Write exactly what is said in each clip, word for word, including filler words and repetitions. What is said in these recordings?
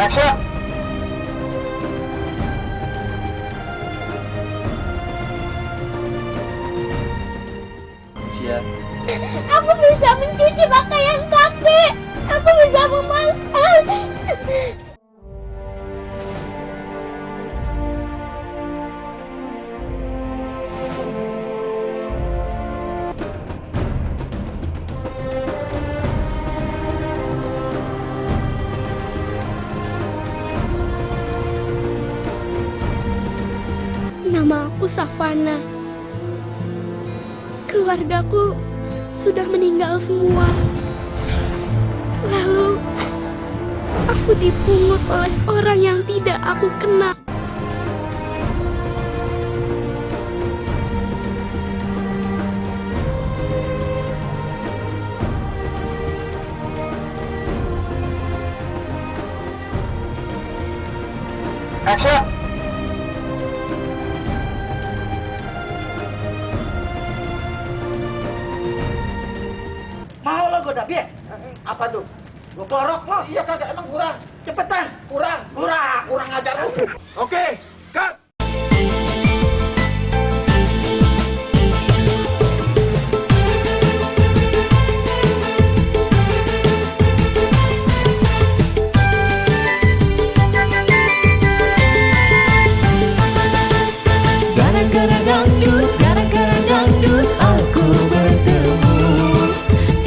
Action! Siap. Aku bisa mencuci pakaian kakek. Aku bisa memasak. Nama aku Safana. Keluargaku sudah meninggal semua. Lalu, aku dipungut oleh orang yang tidak aku kenal. Action! Mau lo goda, Biak? Apa tu? Lo korok lo? Iya kagak, emang kurang? Cepetan! Kurang! Kurang! Kurang ajar lu! Oke, cut! Gara-gara dangdut, gara-gara dangdut aku bertemu.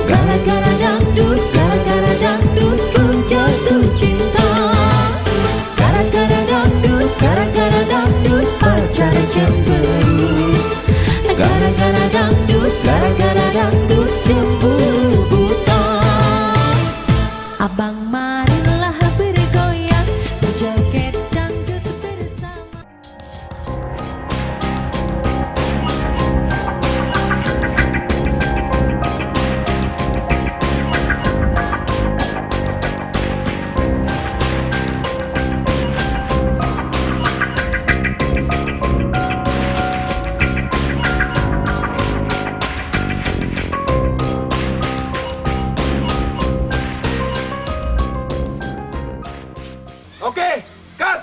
Gara-gara dangdut, gara-gara dangdut ku jatuh cinta. Gara-gara dangdut, gara-gara dangdut pacar cemberu. Gara-gara dangdut, gara-gara dangdut cemburu buta. Abang marilah bergoyang, joget dangdut bersama. Oke, cut!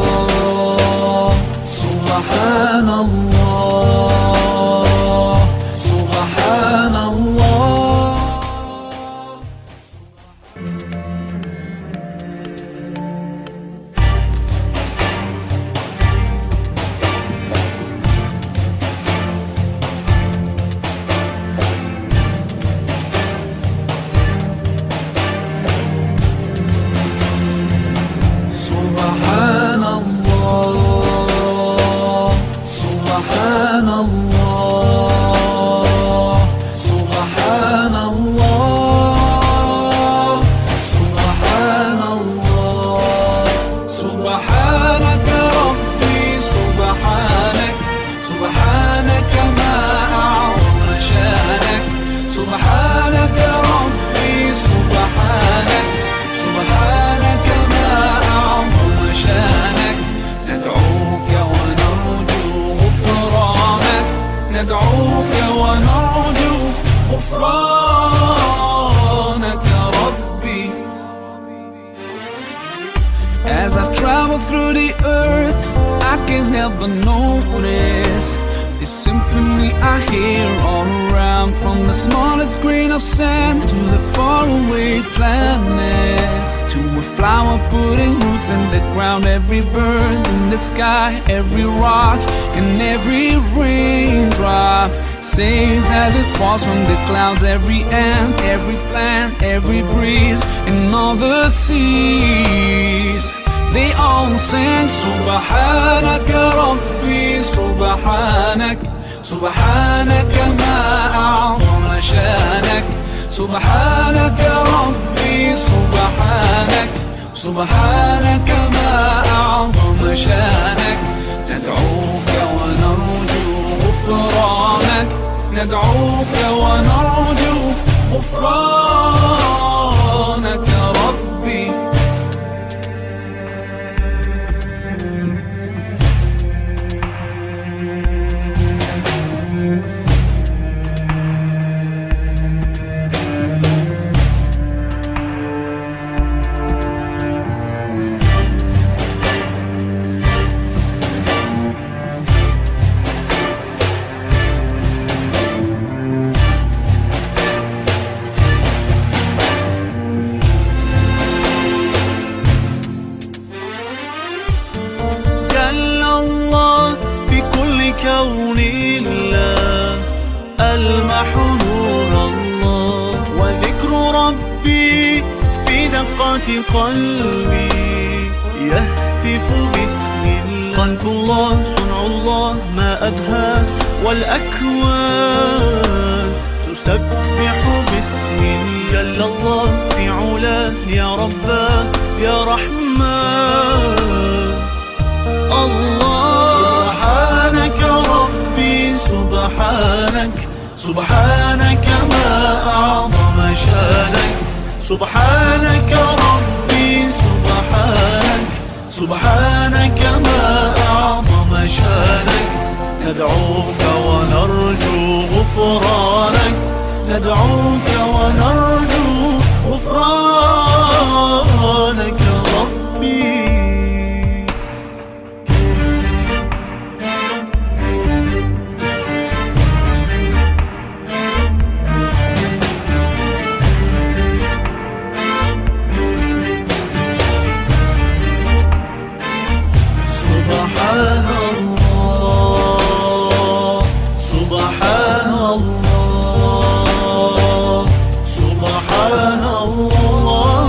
Subhanallah, subhanallah, subhanallah. Subhanallah, subhanallah, subhanallah, subhanallah. Subhanaka Rabbi, subhanak, subhanaka ma a'zama sya'nak. Subhanaka Rabbi, subhanak, subhanaka ma a'zama sya'nak. Nad'uka wa narju ghufranak, nad'uka wa narju ghufranaka Rabbi. As I travel through the earth, I can't help but notice the Symphony I hear all around, from the smallest grain of sand to the faraway planets, to a flower putting roots in the ground. Every bird in the sky, every rock and every raindrop sings as it falls from the clouds. Every ant, every plant, every breeze, and all the seas, they all sing, سبحانك ربي، سبحانك، سبحانك ما أعظم شانك. سبحانك ربي، سبحانك، سبحانك ما أعظم شانك. ندعوك ونرجو غفرانك، ندعوك ونرجو غفرانك ربي. جل الله في كل كون الله، ألمح نور الله، وذكر ربي في دقات قلبي، يهتف باسم الله. خلق الله، صنع الله، ما أبهى، والأكوان تسبح باسم جل الله في علاه، يا رباه، يا رحمن. الله. سبحانك ربي، سبحانك، سبحانك ما أعظم شانك. سبحانك ربي، سبحانك، سبحانك ما أعظم شانك. ندعوك ونرجو غفرانك، ندعوك ونرجو غفرانك ربي. سبحان الله، سبحان الله، سبحان الله.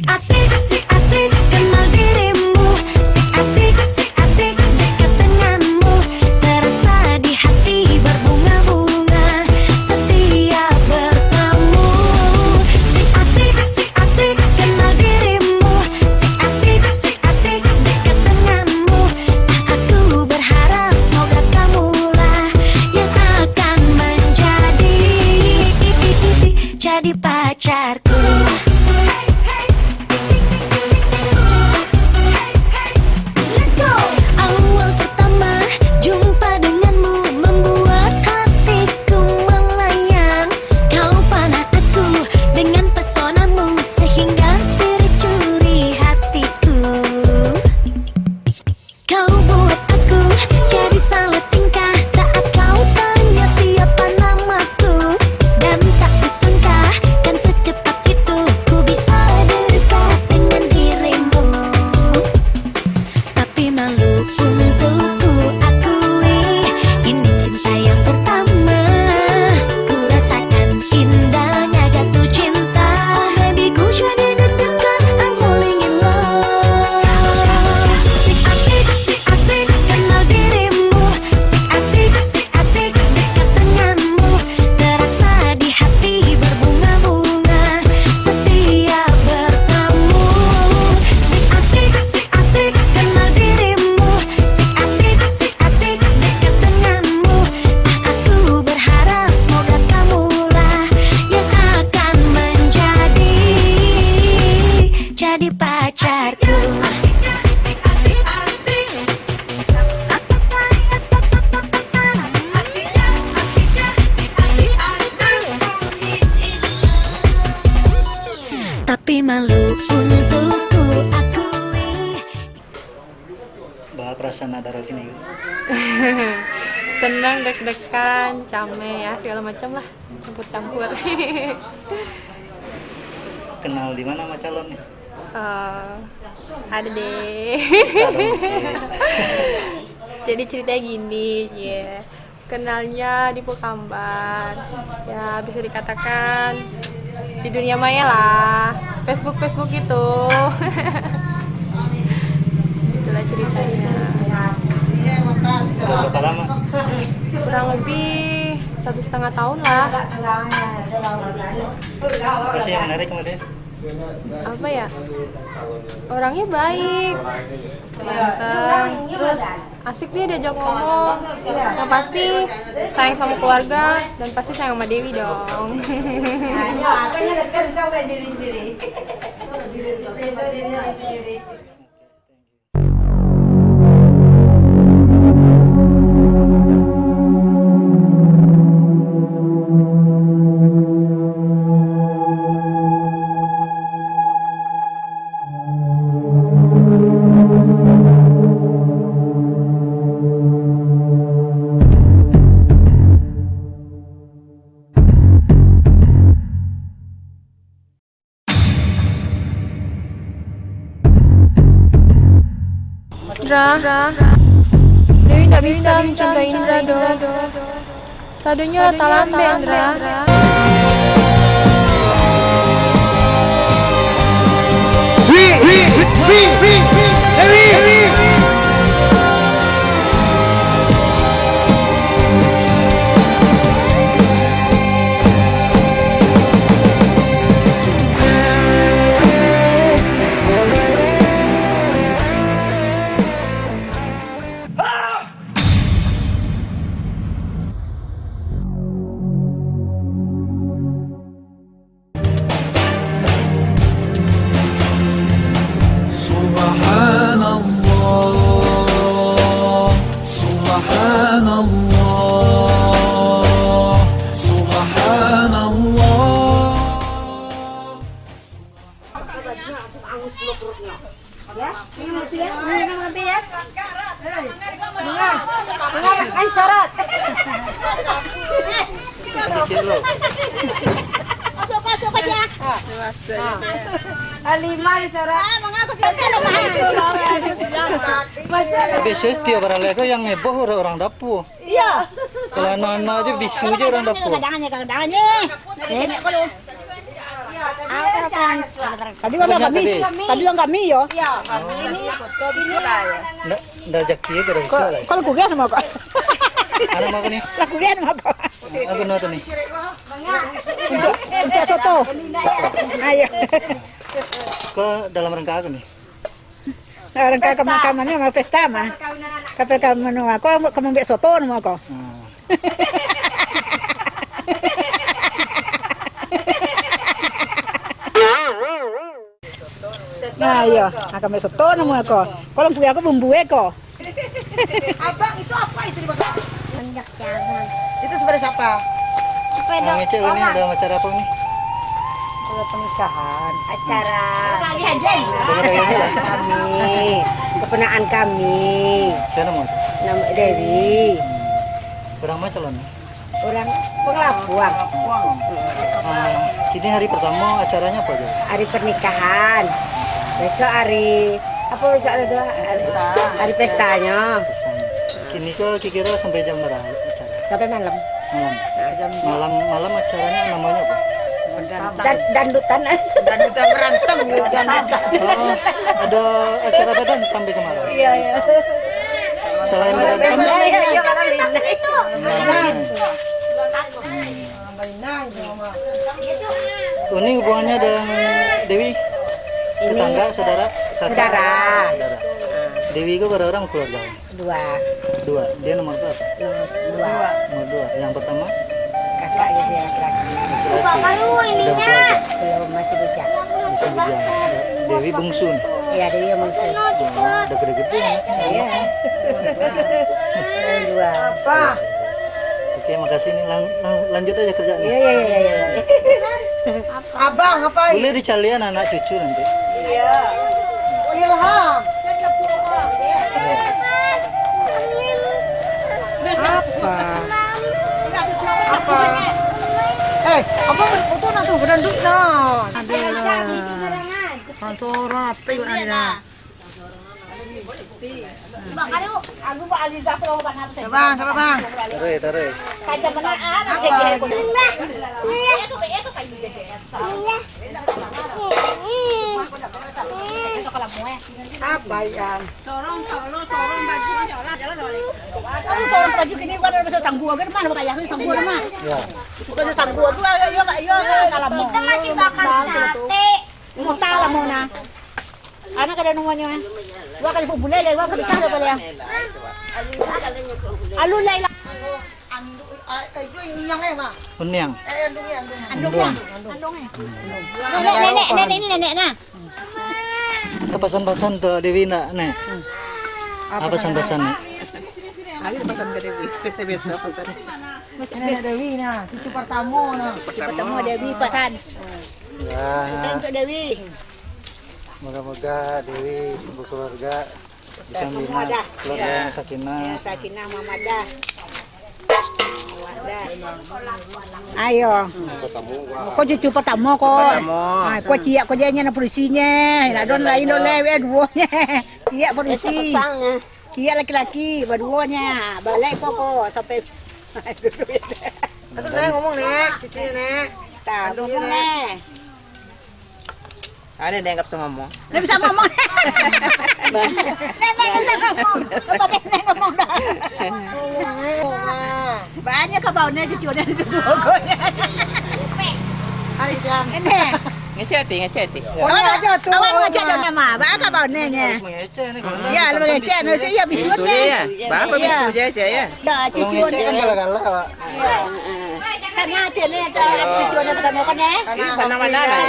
Asik, asik, asik kenal dirimu. Asik, asik, asik, asik dekat denganmu. Terasa di hati berbunga-bunga setiap bertemu. Asik, asik, asik, asik kenal dirimu. Asik, asik, asik, asik dekat denganmu. Ah, aku berharap semoga kamulah yang akan menjadi, jadi pacarku. Awal pertama jumpa denganmu membuat hatiku melayang. Kau panah aku dengan pesonamu sehingga tercuri hatiku. Kau buat aku jadi salah tingkah saat kau tanya siapa namaku. Dan tak kusangka kan secepat itu ku bisa dekat dengan dirimu. Tapi malu untuk ku akui, ini cinta yang pertama. Ku rasakan indahnya jatuh cinta. Baby, ku jadi deg-degan, I'm falling in love. Asik, asik, asik, asik kenal dirimu. Asik, asik, asik, asik dekat denganmu. Terasa di hati berbunga-bunga setiap bertemu. Asik, asik, asik, asik kenal dirimu. Asik, asik, asik, asik dekat denganmu. Ah, aku berharap semoga kamulah yang akan menjadi, jadi pacarku. Tapi malu untuk ku akui. Ba perasaan nak daro kini? Senang, deg-degan, cameh, ya, segala macam lah, campur-campur. Kenal di mana sama calon ni? Eh, ada deh. Ada mungkin. Jadi ceritanya gini, ya. Kenalnya di Pekanbaru. Ya, bisa dikatakan di dunia maya lah. Facebook, Facebook gitu. Itulah ceritanya. Sudah berapa lama? Kurang lebih satu setengah tahun lah. Apa sih yang menarik sama dia? Apa ya? Orangnya baik, ganteng, terus asik dia diajak ngomong. Yang pasti sayang sama keluarga dan pasti sayang sama Dewi dong. Indra, Dewi ndak bisa mancintai Indra doh. Sadonyo lah talambek, Indra. Wi, wi, wi, wi, wi, Dewi. Subhanallah, subhanallah, subhanallah. Ya, minum kopi ya, minum kopi ya. Bunga, bunga, kan syarat. Masuk, masuk, masuk, ya. Ah, ah. Ah, lima ni syarat. Ah, mengapa kita lemah? Masuk. Biaso tiok baralek ko yang heboh urang-urang dapua. Iya. Kalau anak-anak je bisu je urang dapua. Kadang-kadang je, kadang-kadang je. Eh? Tadi urang kami, tadi urang kami yo. Ndak, ndak rajaki yo, kada bisa lah. Kalau kugiah nama kau? Anu mah ni. Lah kugiah nama kau? Aku nonton ni. Untuk, untuk soto. Ayo. Ke dalam rangka aku ni. Dalam rangka ka ma-, ka ma, pesta mah. Ka pesta mah. Kau ka maambiak soto nama kau? Hmm. Nah, iyo. Nah, kami soto namo ko. Kalau punya aku bumbu eko. Abang, itu apa itu dibakar? Minyak cabai. Itu sebenarnya siapa? Sepeda. Nah, Ngecek, ini orang. Ada acara apa ni? Kalau pernikahan. Acara. Kali aja ya. Kami. Keponakan kami. Siapa nama? Nama Dewi. Orang mana calon? Urang Pangalapuang. Ah, kini hari pertamo acaranya apa aja? Hari pernikahan. Besok hari, apa besok hari tu? Hari, hari pestanyo. Pestanyo. Kini ko kira-kira sampai jam berapa acara? Sampai malam. Malam. Malam, malam acaranya namanya apa? Dan-, dandutan. Dandutan berantem, dandutan. Oh, ada acara dandutan sampai kemarin? Iya, iya. Selain berantem, iya, iya, iya. Ini hubungannya dengan Dewi? Ini tetangga, saudara, kakak? Saudara. Saudara. Dewi itu berapa orang keluarga? Dua. Dua. Dia nomor berapa? Nomor dua. Nomor dua. Yang pertama? Kakaknya si laki-laki. Laki-laki. Udah berkeluarga? Belum, masih bujang. Masih bujang. Dewi bungsu nih? Iya, Dewi yang bungsu. Oh, udah gede-gede ya? Iya. Nomor dua. Apa? Oke, makasih nih. Lang-, lang-, lanjut aja kerja nih. Iya, iya, iya, iya, iya. Abang, apa ini? Boleh dicalian anak cucu nanti. Iya. Oh, Ilham. Apa? Apa? Eh, apa foto nak tu? Badan duit dah. Ada lah. Kan sorot, tengok ada. Bang, sabar, bang. Taruh, taruh. Apa, Yan? Sorong, sorong, sorong baju, jalan, jalan, jalan. Sorong baju kini, mana bisa tangguh, kan mana bakayah, tangguh, mana? Ya. Bisa tangguh, tu, ayo, ayo, ayo, ayo, dalam. Kita masih bakar sate. Muntah lah, Mona. Anak kada nungguanyo, eh. Wah, kali pun bulai, wah, kali kah, boleh, ya. Alun lai lah. Andu-, ah, eh, itu yang, eh, Ma. Uniang. Eh, anduang, eh, anduang. Anduang. Anduang, eh. Nenek, nenek, nenek, ini nenek, nah. Ada pasan-pasan tu, Dewi, nak, Nek? Apa pasan-pasan, Nek? Ada pasan ke Dewi? Biasa-biasa pasan. Nenek Dewi, nah, cucu pertama, nah. Cucu pertama Dewi pasan. Ya. Untuk Dewi. Moga-moga Dewi berkeluarga bisa membina keluarga yang sakinah. Ya, sakinah, mawadah. Ayo. Ko cucu pertamo ko. Pertamo. Ah, ko ciek ko je nyo polisi nyo. Nak don lain don lai, weh, duo nyo. Ciek polisi. Ciek laki-laki, baduo nyo. Balai ko ko sampai. Atu, Nek, ngomong, Nek. Cucu, Nek. Tah, ngomong, Nek. Ada dianggap sama mo. Dia bisa ngomong. Nenek bisa ngomong. Apa nenek ngomong dah? Banyak ke baunya cucu dan cucu pokoknya. Hari jam. Ini. Ngecek hati, ngecek hati. Oh, ya, aja tu. Awak ngecek nama. Banyak ke baunya. Harus mengecek ni, kalau Ya, enggak, lu ngecek, kan ngecek, ya, bisu bisu je. Ya. Bapak bisu je, ya. Ya, cucu ni. Kalau ngecek kan galak-galak, Pak. Sana hati ni, cucu ni pertama kan, eh? Ih, sana mana lah?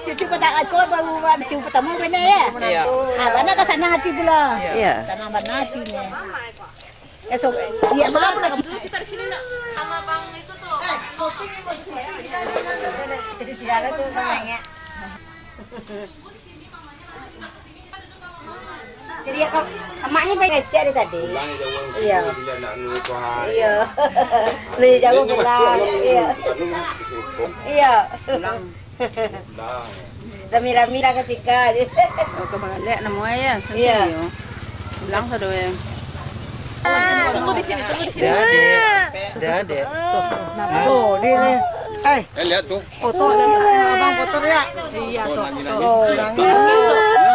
Cucu pertama, aku baru cucu pertama kan, eh? Iya. Ah, mana ke sana hati pula? Iya. Sana mana hati ni? Eh, so, iya, mana pula? Kita di sini, nak. Sama Bang itu tuh. Eh, syuting ni maksudnya. Jadi, ya, kok emaknya baik ngecek dari tadi. Iya. Iya. Beli jauh pulang. Iya. Iya. Rami-rami lah ke sika. Oh, ke balik nama ya. Iya. Pulang sudah ya. Tunggu di sini, tunggu di sini. Dia, Dek. Dia, Dek. Tuh, di ni. Eh, Eh, lihat tuh. Foto, lihat. Abang foto, lihat. Iya, tuh. Tuh, nangis.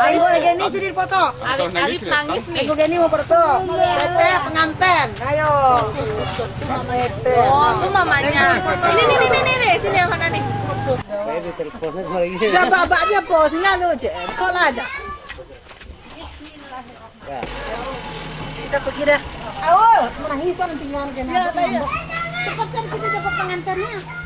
Ayo, lagi ni sini foto. Arif, Arif nangis nih. Ayo, gini mau foto. Teteh pengantin. Ayo. Teteh. Oh, tuh mamanya. Ini, ini, ini, ini, ini. Sini, yang mana nih? Saya ditelepon lagi. Dah, babak dia posnya lu, Cek. Kau lah aja. Ya. Kita pergi dah. Awal, menangis kan tinggal kena. Ya, ya. Cepat kan kita dapat pengantinnya.